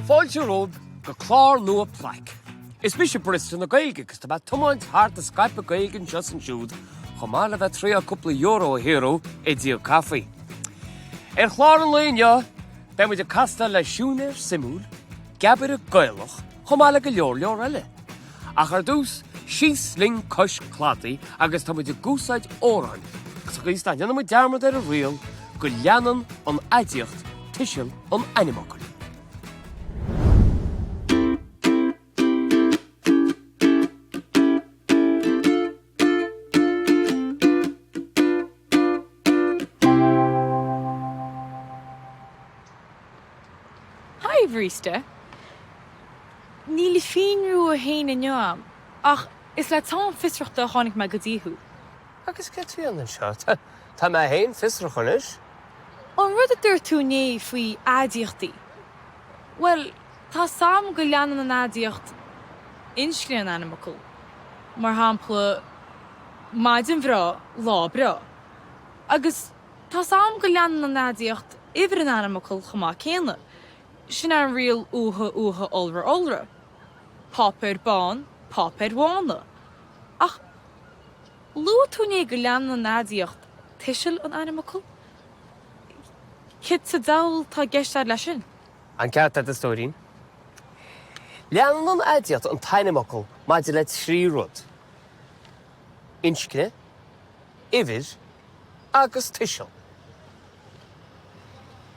Fáilte romhaibh go clár nua Plaic. Is mise Barista na Gaeilge agus tá mé ag tiomáint thart ag scaipeadh Gaeilge anseo is ansiúd chomh maith le bheith ag triáil cúpla euro a shaothrú ag díol caife. Ar chlár an lae inniu, beidh muid ag castáil le siúinéir suimiúil, geabaire Gaelach, chomh maith le go leor leor eile. Ach ar dtús, síos linn cois cladaigh agus tá muid ag úsáid amhráin sa chaoi is nach ndéanann muid dearmad ar an riail go leanann an aidiacht tuiseal an ainmfhocail. Haigh, a Bharista. Níl fíon rua féin inniu a'm, ach is le teann fiosrachta a tháinig mé go dtí thú. Agus céard tá a dhéanamh anseo? Tá mé féin fiosrach anois. An rud a dúirt tú inné faoi aidiachtaí, bhuel, tá 's a'm go leanann an aidiacht inscne an ainmfhocail. Mar shampla, maidin bhreá, lá breá. Agus tá 's a'm go leanann an aidiacht uimhir an ainmfhocail chomh maith céanna. Sin é an riail uatha, uatha, iolra, iolra. Páipéar bán, páipéir bhána. Ach luaigh tú inné go leanann an aidiacht tuiseal an ainmfhocail? Céard sa diabhal tá i gceist a'd leis sin? An ceart agat, a stóirín. Leanann an aidiacht an t-ainmfhocal maidir le 3 rud, inscne, uimhir agus tuiseal.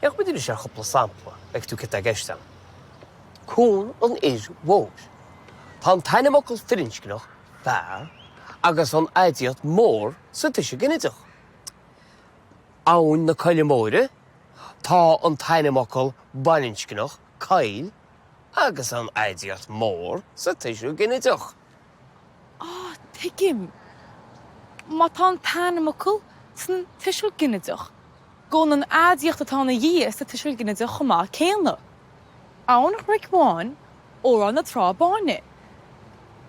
Féachfaidh muid anois ar chúpla sampla, feicfidh tú céard tá i gceist agam. Cuan an Fhir Mhóir. Tá an t-ainmfhocal firinscneach, fear, agus an aidiacht mór sa tuiseal ginideach. Abhainn na Coille Móire, tá an t-ainmfhocal baininscneach, coill, agus an aidiacht mór sa tuiseal ginideach. Á, tuigim! Má tá an t-ainmfhocal san tuiseal ginideach, gabhann an aidiacht atá ina dhiaidh sa tuiseal ginideach chomh maith céanna. Abhainn an Chnoic Bháin, Amhrán na Trá Báine.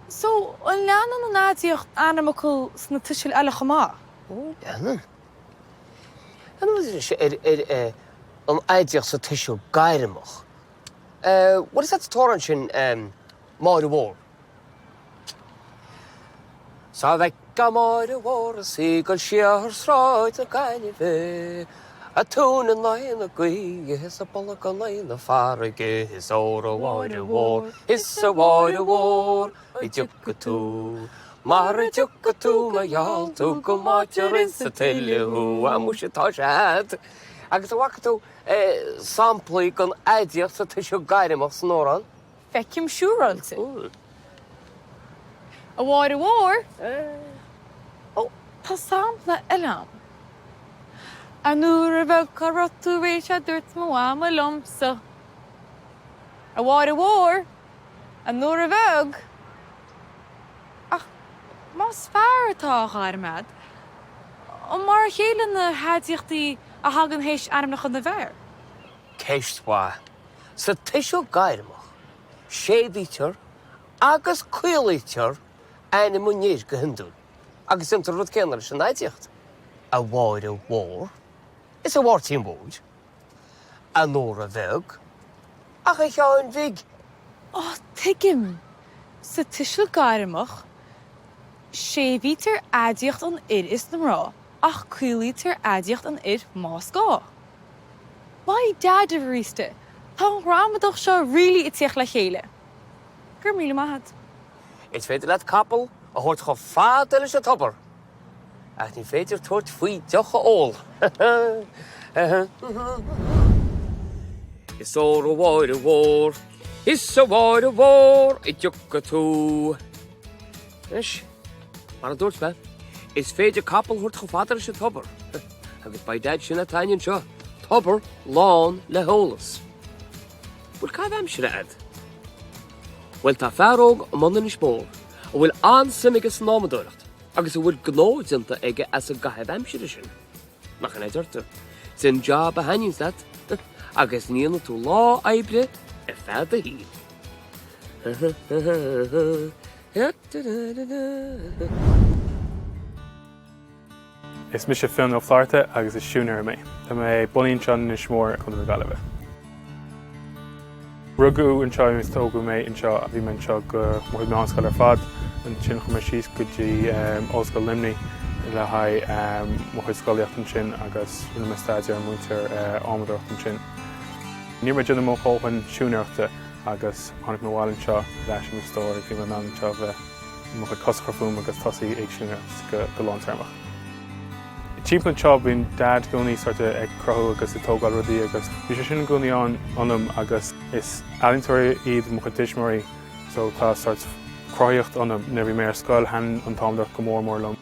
So, an leanann an aidiacht ainmfhocal sna tuisil eile chomh maith? Ó, leanann. Leanann ar an aidiacht sa tuiseal gairmeach. Bhfuil fhios agat an t-amhrán sin Máire Mhór? Sá bhfeicfeá Máire Mhór is í ag dul siar Sráid na Gaillimhe, A tóin in aghaidh na gaoithe is a bolg in aghaidh na farraige Is óra a Mháire Mhór, is a Mháire Mhór, a dtiocfaidh tú, Mara dtiocfaidh tú mo gheall tú go mbáitear insa tuile thú, Á muise tá sé a'd. Agus an bhfaca tú samplaí den aidiacht sa tuiseal gairmeach san amhrán? Feicim siúráilte. A Mháire Mhór! Ó, tá sampla eile a'm. A Nóra bheag cá raibh tú aréir 'sea dúirt mo mhama liomsa. A Mháire Mhór! A Nóra bheag! Ach más fear atá á ghairm a'd, an mar a chéile na haidiachtaí a thagann théis ainmneacha na bhfear? Ceist mhaith. Sa tuiseal gairmeach, séimhítear agus caolaítear ainm an fhir go hiondúil, agus déantar an rud céanna leis an aidiacht, a Mháire Mhór is a Mháirtín Mhóir, a Nóra Bheag, ach a Sheáin Bhig. Á, tuigim! Sa tuiseal gairmeach, séimhítear aidiacht an fhir is na mná, ach caolaítear aidiacht an fhir más gá. By dad, a Bharista, tá an ghramadach seo really ag tíocht le chéile. Go raibh míle maith a't. Is féidir leat capall a thabhairt chomh fada leis an tobar, ach ní féidir tabhairt faoi deoch a ól. Is óra a Mháire Mhór, is a Mháire Mhór, a dtiocfaidh tú. Anois, mar a dúirt mé, is féidir capall a thabhairt chomh fada leis an tobar. Agus by dad sin atá againn anseo, tobar lán le heolas. Bhfuil caitheamh aimsire a'd? Bhuel tá fear óg i mbun Inis Mór a bhfuil an-suim aige san fhámadóireacht agus a bhfuil gnó déanta aige as an gcaitheamh aimsire sin. Nach in é a deirtear, déan jab a thaitníonns leat agus ní dhéanfaidh tú lá oibre ar feadh do shaoil. Is mise Fionn Ó Flatharta agus is siúinéir mé. Tá mé bunaithe anseo in Inis Mór, Contae na Gaillimhe. Rugadh anseo agus tógadh mé anseo. Bhí mé anseo go mo chuid meánscoile ar fad. Ansin chuaigh mé síos go dtí Ollscoil Luimnigh le haghaidh mo chuid scolaíocht ansin agus rinne mé staidéar múinteoir adhmadóireacht ansin. Ní raibh mé ag déanamh mo dhóthain siúinéireachta agus tháinig mé abhaile anseo ar ais i mo stór agus bhí mé in ann anseo a bheith mo chuid cos a chur fúm agus tosaí ag siúinéireacht go lántéarmach. Timpeall anseo bíonn Dad i gcónaí sort of ag cruthú agus ag tógáil rudaí agus bhí sé sin i gcónaí ann ionam agus is ealaíontóirí iad mo chuid tuismitheoirí so tá sort cruthaíocht ionam. Nuair a bhí mé ar scoil thaitin an t-adhmadóireacht go mór mór liom.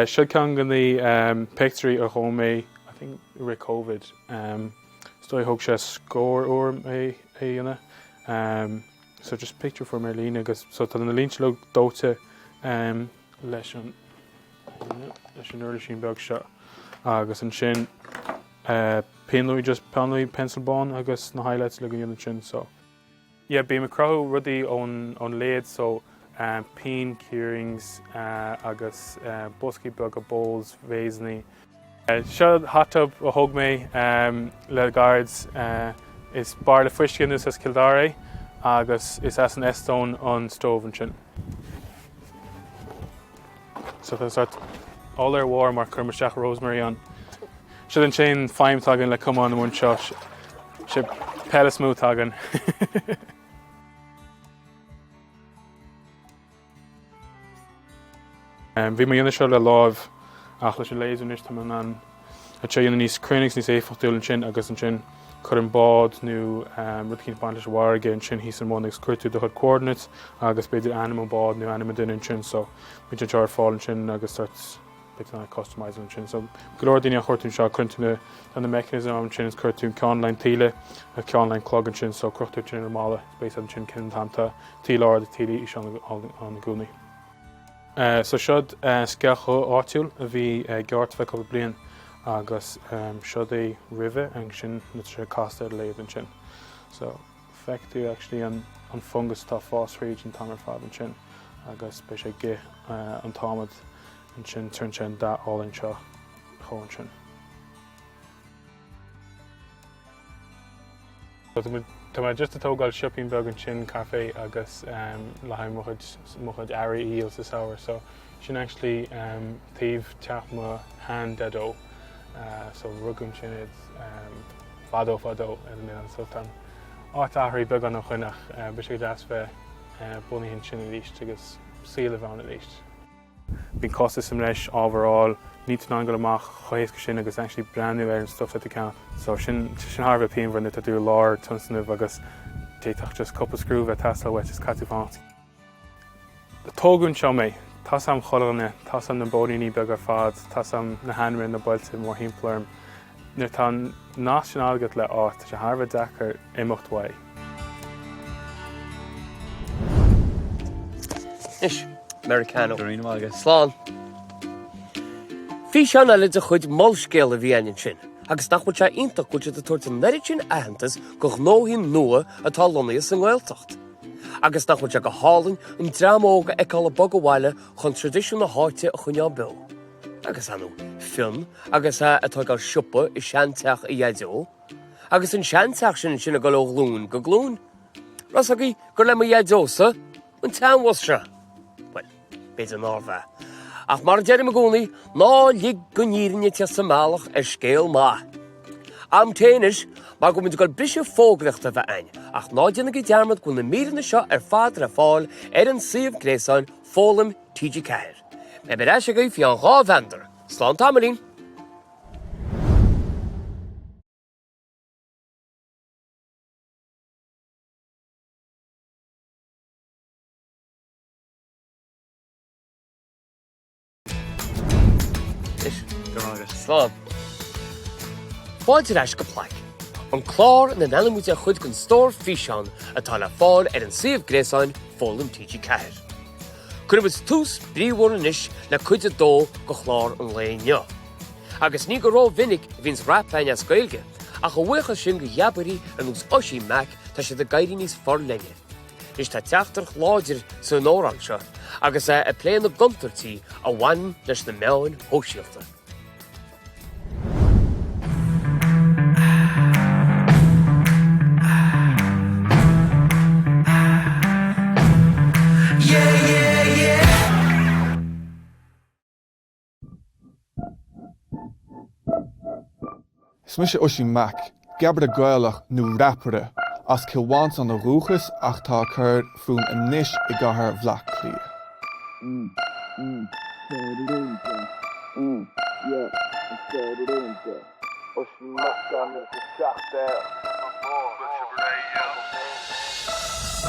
Seo ceann de na pictiúirí a dhóigh mé I think i rith Covid. Is dóigh thóg sé scór uair é a dhéanamh. So just pictiúr a fuair mé ar líne agus so tá na línte uilig dóite leis an leis an uirlisín beag seo agus ansin pianluí just pianluí pencil bán agus na highlights uilig a dhéanamh ansin so. Yeah bím ag cruthú rudaí ón ón léad so pinn, keyrings agus boscaí beaga, bowls, vaseannaí. Seo hot tub a thóg mé le gairid. Is bairille fuisce anuas as Cill Dara é agus is as an Eastóin an stove ansin. So tá sort ola ar bharr mar cuirim isteach rosemary ann. Sin an t-aon feidhm atá againn le camán amuigh anseo. Sé peil is mó atá againn. Bhí mé ag déanamh seo le láimh ach leis an laser anois tá mé in ann é a dhéanamh níos cruinne agus níos éifeachtúil ansin agus ansin cuirim bád nó rud eicínt ag baint leis an bhfarraige ansin thíos an bun agus cuirfidh tú do chuid coordinates agus b'fhéidir ainm an bád nó ainm an duine ansin so bíonn sé anseo ar fáil ansin agus sort beidh tú in ann customize ansin. So go leor daoine a chuir tú anseo cuireann tú na tá na mechanism ansin is cuirfidh tú ceann le haghaidh an taoile agus ceann le haghaidh an clog ansin so croch tú ansin ar an mballa is beidh siad ansin cén t-am tá taoille ard taoille íseal ann i gcónaí. So seod sceach áitiúil a bhí gearrtha le cúpla bliain agus seod é roimhe ansin nuair atá sé casta ar an lathe ansin. So feicfidh tú actually an an fungus atá ag fás thríd an t-am ar fad ansin agus beidh sé ag ithe an t-adhmad ansin tugann sé an dath álainn seo dhó ansin. Tá mé just ag tógáil siopaín beag ansin, caife agus le haghaidh mo chuid mo chuid earraí a dhíol sa samhradh. So sin actually taobh teach mo shean daideo. So rugadh ansin iad fadó fadó ar an oileán. So tá an áit athraithe beagán ó shoin ach beidh sé go deas bheith bunaithe ansin arís agus saol a bheith ann arís. Bíonn costas i mbreis ábhar a fháil, níl tú in ann dul amach chomh héasca sin agus actually breathnú ar an stuff atá tú ag ceannach. So sin, sin thar a bheith pianmhar nuair atá tú i lár tionscnaimh agus d'fhéadfadh just cúpla scriú bheith ag teastáil uait is caithfidh tú fanacht. Tógadh anseo mé. Tá 's a'm chuile dhuine, tá 's a'm na bóithríní beaga ar fad, tá 's a'm na hainmhithe, na bailte mórthimpeall orm. Nuair atá an nasc sin agat le áit, tá sé thar a bheith deacair imeacht uaidh. Anois, Americano. Slán. Físeán eile de chuid Molscéal a bhí againn ansin, agus nach bhfuil sé iontach go bhfuil siad ag tabhairt an oiread sin aitheantas go ghnóthaí nua atá lonnaithe sa nGaeltacht. Agus nach bhfuil sé go hálainn an dream óg a fheiceáil ag bogadh abhaile chun traidisiún na háite a choinneáil beo. Agus ar ndóigh, Fionn agus é ag tógáil siopa i seanteach a dhaideo. Agus an seanteach sin ansin ag dul ó ghlúin go glúin. Raibh 's agaibh gur le mo dhaideo-sa an tseanbhus seo? Bhuel, b'fhéidir nárbh ea. Ach mar a deirim i gcónaí, ná lig don fhírinne teacht sa mbealach ar scéal maith. Am tae anois, mar go bhfuil muid ag dul briseadh fógraíochta a bheith againn, ach ná déanaigí dearmad go bhfuil na míreanna seo ar fad le fáil ar an suíomh gréasáin Foghlaim TG4. Beidh mé ar ais agaibh faoi cheann 2 mheandar. Slán tamaillín! Slán. Fáilte ar ais go Plaic, an clár ina ndéanann muid ar chuid den stór físeán atá le fáil ar an suíomh gréasáin Foghlaim TG4. Cuirfidh muid tús bríomhar anois le cuid a dó de chlár an lae inniu. Agus ní go rómhinic a bhíonns rap againn as Gaeilge, ach a bhuíochas sin do jabairí ar nós Oisín Mac tá siad ag éirí níos forleithne. Anois tá teachtaireacht láidir san amhrán seo agus é ag plé na gcontúirtí a bhaineann leis na meáin shóisialta. Is mise Oisín Mac, geabaire Gaelach nó rapaire, as Cill Mhantáin ó dhúchas ach tá ag cur fúm anois i gcathair Bhleá Cliath.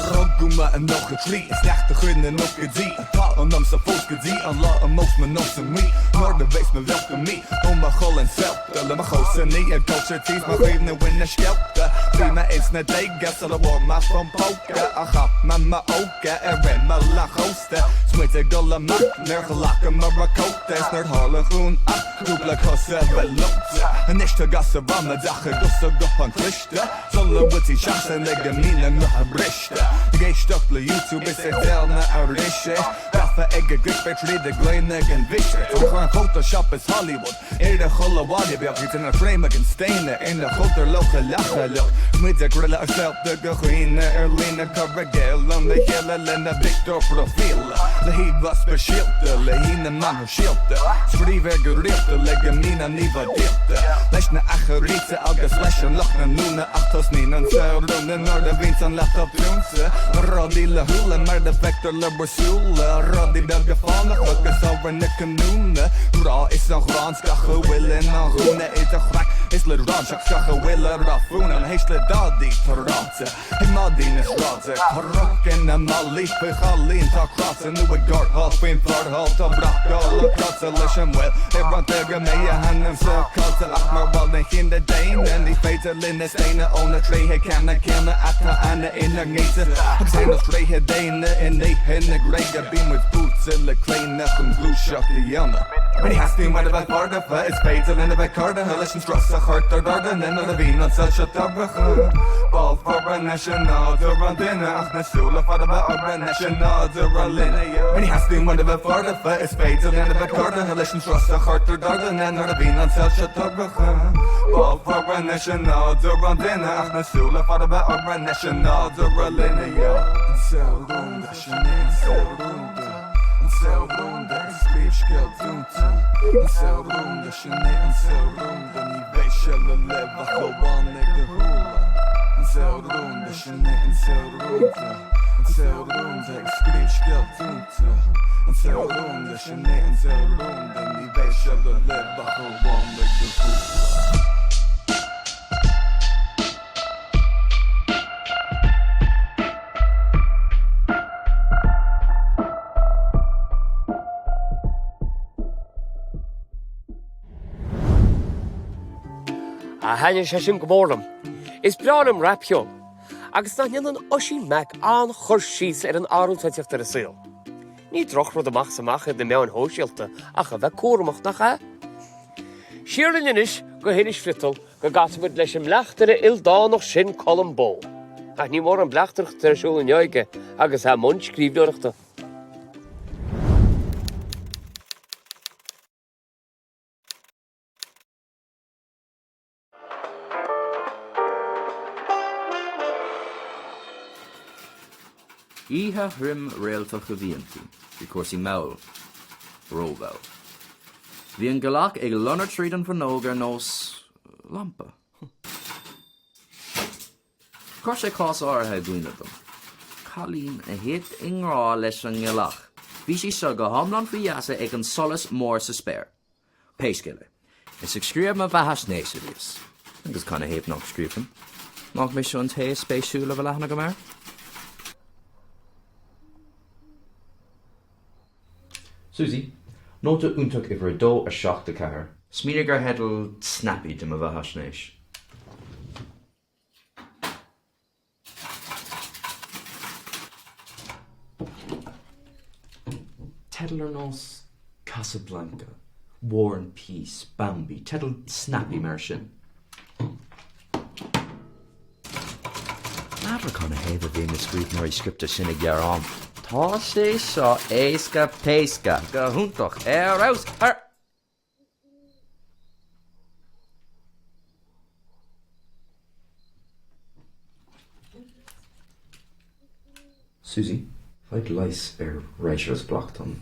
Rugadh mé i 93, is leacht de chuid na nóchaidí atá ionamsa fós go dtí an lá a mbeas mo nós amuigh nuair a bheas mo bheocht imithe ó mo cholainn saolta le mo chomharsanaí ag cóisir tí 's mo chuimhne ina scéalta Bhí mé ins na déaga sula bhfuair mé fón póca ach chaith mé m'óige ar imeall an chósta 's muid ag dul amach nuair ghlacamar an cóta 's nár tharla dhúinn ach cúpla cos a bheith luite Anois tá gasúir amaideach ag úsáid guthán cliste Sula bhfuil siad seachtain ag a mbíonn a ngutha briste Ag éisteacht le YouTube is ag déanamh aithrise Gafa ag a gclickbait tríd ag glaonna gan mhiser Tionchar an Photoshop is Hollywood Ar chuile bhaile beag ag déanamh fréamh gan staonadh Ina chultúr leochaileach 's muid ag craoladh ár saolta do dhaoine ar líne Cur i gcéill óna chéile lena bpictiúr próifíle Le híomhá speisialta le haghaidh na meáin shóisialta Scríobh air go rialta le go mbíonn an íomhá díolta Leis na achairíte agus leis an lucht leanúna Ach tosnaíonn an saol rúnda nuair a bhíonns an laptop dúnta Rudaí le húlla mar a bhfeictear le bhur súile Rudaí beaga fánacha agus ábhar na canúna Grá is an ghráin 's gach a bhfuil i ndán dhúinne Idir chraic is leadrán 's gach a bhfuil le rá fúinn Ná héist le dadaí tá ráite Ag madaí na sráide Tá roic ina malaí faoi chailín 'tá cráite Nó ag gártháil faoin phártháil 'tá bracála cráite Leis an mbaol ar an tsaol go mbeidh a hainmse caillte Ach mar bhall den chine daonna ní féidir linne staonadh ó na tréithe ceannann céanna atá ann inár ngéinte Agus ar nós tréithe daonna in oíche na Gréige Bíonn muid buailte le claonadh chun gluaiseacht a dhéanamh. Ní theastaíonn uainn a bheith foirfe, is féidir linn a bheith cordaithe leis an strus a chuirtear ar dhuine nuair a bhíonn an saol seo dorcha. Ball foirne sin nádúr an duine ach na súile fada bheith orainne sin nádúr an linbh. Ní theastaíonn uainn a bheith foirfe, is féidir linn a bheith cordaithe leis an strus a chuirtear ar dhuine nuair a bhíonn an saol seo dorcha. Ball foirne sin nádúr an duine ach na súile fada bheith orainne sin nádúr an linbh. An saol rúnda. Sin é an saol rúnda, an saol rúnda ag scríobh scéal dúnta. An saol rúnda, sin é an saol rúnda, ní bheidh sé le léamh ach amháin ag do shúile. An saol rúnda, sin é an saol rúnda, an saol rúnda ag scríobh scéal dúnta. An saol rúnda, sin é an saol rúnda, ní bheidh sé le léamh ach amháin ag do shúile. Ah, thaitnigh sé sin go mór liom. Is breá liom rapcheol. Agus nach ndéanann Oisín Mac an-chur síos ar an athrú atá ag teacht ar an saol. Ní drochrud amach is amach iad na meáin shóisialta ach a bheith cúramach, nach ea? Siar linn anois go hInis Friotal Go gcasfaimid leis an mbleachtaire ildánach sin Colm Bó. Ach ní mórán bleachtaireachta ar siúl inniu aige agus é i mbun scríbhneoireachta. Oíche thrim réaltach a bhí inti. Bhí cúrsaí mall. Rómhall. Bhí an ghealach ag lonradh tríd an bhfuinneog ar nós lampa. Chuir sé cás áirithe i gcuimhne dom. Cailín a thit i ngrá leis an ngealach. Bhí sí seo go hiomlán faoi gheasa ag an solas mór sa spéir. Pé scéal é, is ag scríobh mo bheathaisnéise a bhíos. Agus canathaobh nach scríobhfainn? Nach mise an té is spéisiúla a bhfuil aithne agam air? Suzy, Nóta iontach uimhir 2, 7, 4. Smaoinigh ar theideal snappy do mo bheathaisnéis. Teidil ar nós Casablanca, War and Peace, Bambi, teidil snappy mar sin. N'fheadar canathaobh a bhíonn na scríbhneoirí scripte sin ag gearán. Tá sé seo éasca péasca, go hiontach, ar fheabhas, thar. Suzy, faigh leigheas ar writer's block dom.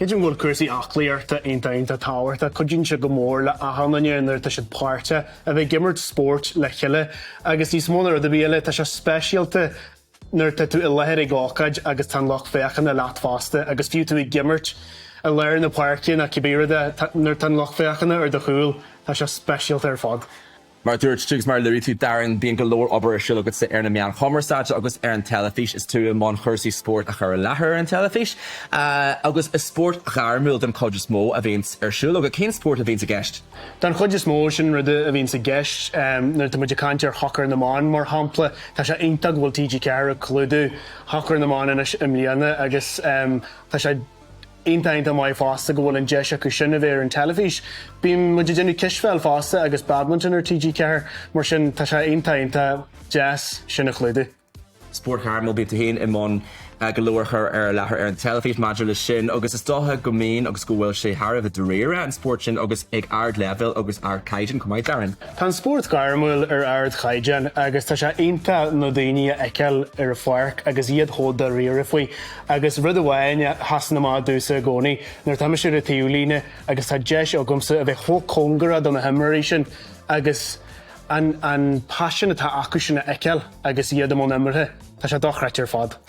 Creidim go bhfuil cúrsaí aclaíochta iontach iontach tábhachtach. Cuidíonn sé go mór le achan duine nuair atá siad páirteach a bheith ag imirt spóirt le chéile agus níos mó ná rud ar bith eile tá sé speisialta nuair atá tú i láthair ag ócáid agus tá an lucht féachana leat fosta agus fiú tú ag imirt i lár na páirce nó cibé rud é nuair atá an lucht féachana ar do chúl tá sé speisialta ar fad. Mar a dúirt tú agus mar a luaigh tú, Darren, bíonn go leor obair ar siúl agatsa ar na meáin chumarsáide agus ar an teilifís. Is tú i mbun chúrsaí spóirt a chur i láthair ar an teilifís. Agus is spórt ghairmiúil den chuid is mó a bhíonns ar siúl agat. Cén spórt a bhíonns i gceist? Den chuid is mó, sin rud a bhíonns i gceist. Nuair atá muid ag caint ar shocar na mban, mar shampla, tá sé iontach go bhfuil TG4 ag clúdú shocar na mban anois i mbliana agus tá sé, Iontach iontach maith fosta go bhfuil an deis acu sin a bheith ar an teilifís. Bíonn muid ag déanamh cispheil fosta agus badminton ar TG4, mar sin tá sé iontach iontach deas sin a chlúdú. Spórt ghairmiúil, bíonn tú féin i mbun go leor a chur ar láthair ar an teilifís maidir leis sin agus is dócha go mbíonn agus go bhfuil sé thar a bheith dáiríre, an spórt sin agus ag ardleibhéal agus ardchaighdeán chomh maith, Darren. Tá an spórt gairmiúil ar ardchaighdeán agus tá sé iontach na daoine a fheiceáil ar an pháirc agus iad chomh dáiríre faoi. Agus rud amháin a sheasann amach domhsa i gcónaí, nuair atá mise ar an taobhlíne agus tá deis agamsa a bheith chomh cóngarach do na himreoirí sin agus an an paisean atá acu sin a fheiceáil agus iad i mbun imeartha, tá sé dochreidte ar fad.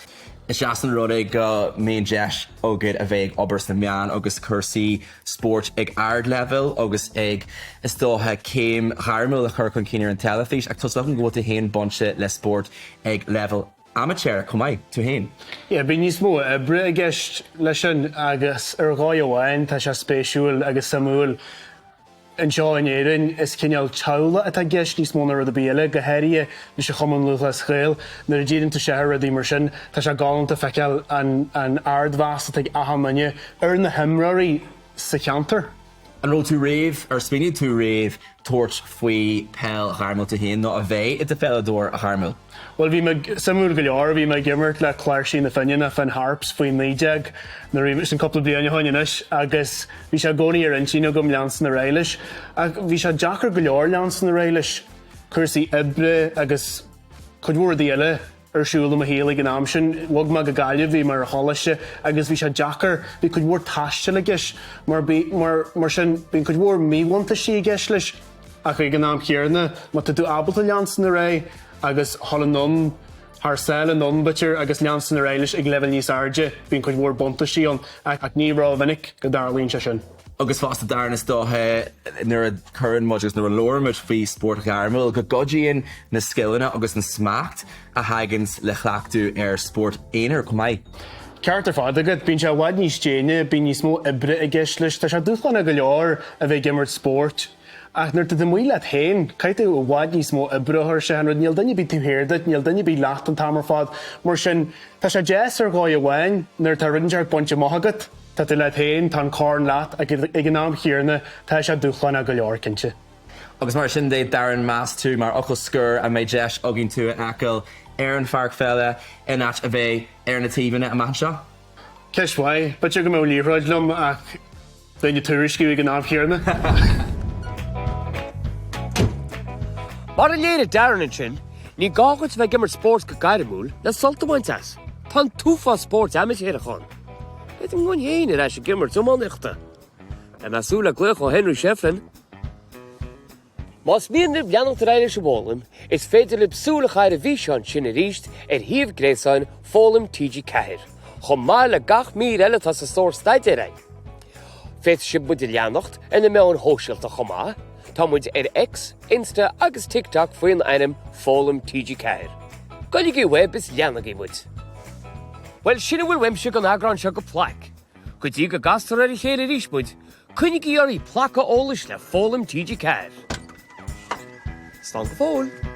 Is deas an rud é go mbíonn deis agat a bheith ag obair sna meáin agus cúrsaí spóirt ag ardleibhéal agus ag, is dócha, céim ghairmiúil a chur chun cinn ar an teilifís ach tá 's agam go bhfuil tú féin bainte le spórt ag leibhéal amaitéarach chomh maith, tú féin. Yeah, bíonn níos mó oibre i gceist leis sin agus ar dhóigh amháin tá sé spéisiúil agus suimiúil. Anseo in Éirinn is cineál teaghlach atá i gceist níos mó ná rud ar bith eile, go háirithe leis an Chumann Lúthchleas Gael. Nuair a díríonn tú isteach ar rudaí mar sin, tá sé galánta feiceáil an an ardmheas atá ag achan duine ar na himreoirí sa cheantar. An raibh tú riamh, ar smaoinigh tú riamh tabhairt faoi peil ghairmiúil tú féin nó a bheith i do pheileadóir ghairmiúil? Bhuel bhí mé, suimiúil go leor, bhí mé ag imirt le Cláirsigh na Finne, na Finn Harps, faoi 19 nuair a bhí, sin cúpla bliain ó shin anois, agus bhí sé i gcónaí ar intinn agam leanstan ar aghaidh leis. Ach bhí sé deacair go leor leanstan ar aghaidh leis, cúrsaí oibre agus cuid mhór rudaí eile. ar siúl i mo shaol ag an am sin. Bhog mé go Gaillimh, bhí mé ar choláiste agus bhí sé deacair, bhí cuid mhór taistil i gceist mar bí, mar, mar sin, bíonn cuid mhór míbhuntáistí i gceist leis. Ach ag an am chéanna, má tá tú ábalta leanstan ar aghaidh agus dhul anonn thar sáile anonn, b'fhéidir, agus leanstan ar aghaidh leis ag leibhéal níos airde, bíonn cuid mhór buntáistí ann. Ach ní rómhinic go dtarlaíonn sé sin. Agus fosta, Darren, is dócha nuair a chuireann muid agus nuair a labhrann muid faoi spórt ghairmiúil go gcuidíonn na scileanna agus an smacht a thaganns le cleachtadh ar spórt aonair chomh maith. Ceart ar fad agat. Bíonn sé i bhfad níos déine, bíonn níos mó oibre i gceist leis. Tá sé dúshlánach go leor a bheith ag imirt spóirt ach nuair atá tú amuigh leat féin, caithfidh tú i bhfad níos mó oibre a chur isteach an rud. Níl duine ar bith taobh thiar duit, níl duine ar bith leat an t-am ar fad. Mar sin, tá sé deas ar dhóigh amháin nuair atá rud inteacht bainte amach agat. Tá tú leat féin, tá an corn leat, ach ag an am chéanna, tá sé dúshlánach go leor, cinnte. Agus mar sin de, Darren, meas tú, mar fhocal scoir, an mbeidh deis againn tú a fheiceáil ar an pháirc pheile in áit a bheith ar na taobhanna amach anseo? Ceist mhaith. B'fhéidir go mbeadh liathróid liom ach bheinn ag tuairisciú ag an am chéanna. Mar a léirigh Darren ansin, ní gá duit a bheith ag imirt spóirt go gairmiúil le sult a bhaint as. Tá an t-uafás spóirt amaitéarach ann. B'fhéidir go ngabhfainn féin ar ais ag imirt iománaíochta. Beidh mé ag súil le glaoch ó Henry Shefflin. Más mian libh leanacht ar aghaidh leis an bhfoghlaim, is féidir libh súil a chaitheamh ar an bhfíseán sin arís ar shuíomh gréasáin Foghlaim TG4, chomh maith le gach mír eile atá sa stór staidéir againn. Féadfaidh sibh muid a leanacht ar na meáin shóisialta chomh maith, tá muid ar X, Insta agus TikTok faoin ainm Foghlaim TG4. Goilligí uaibh is leanaigí muid! Bhuel, sin a bhfuil uaimse don eagrán seo de Plaic. Go dtí go gcastar ar a chéile arís muid, coinnigí oraibh ag placadh eolais le Foghlaim TG4. Slán go fóill!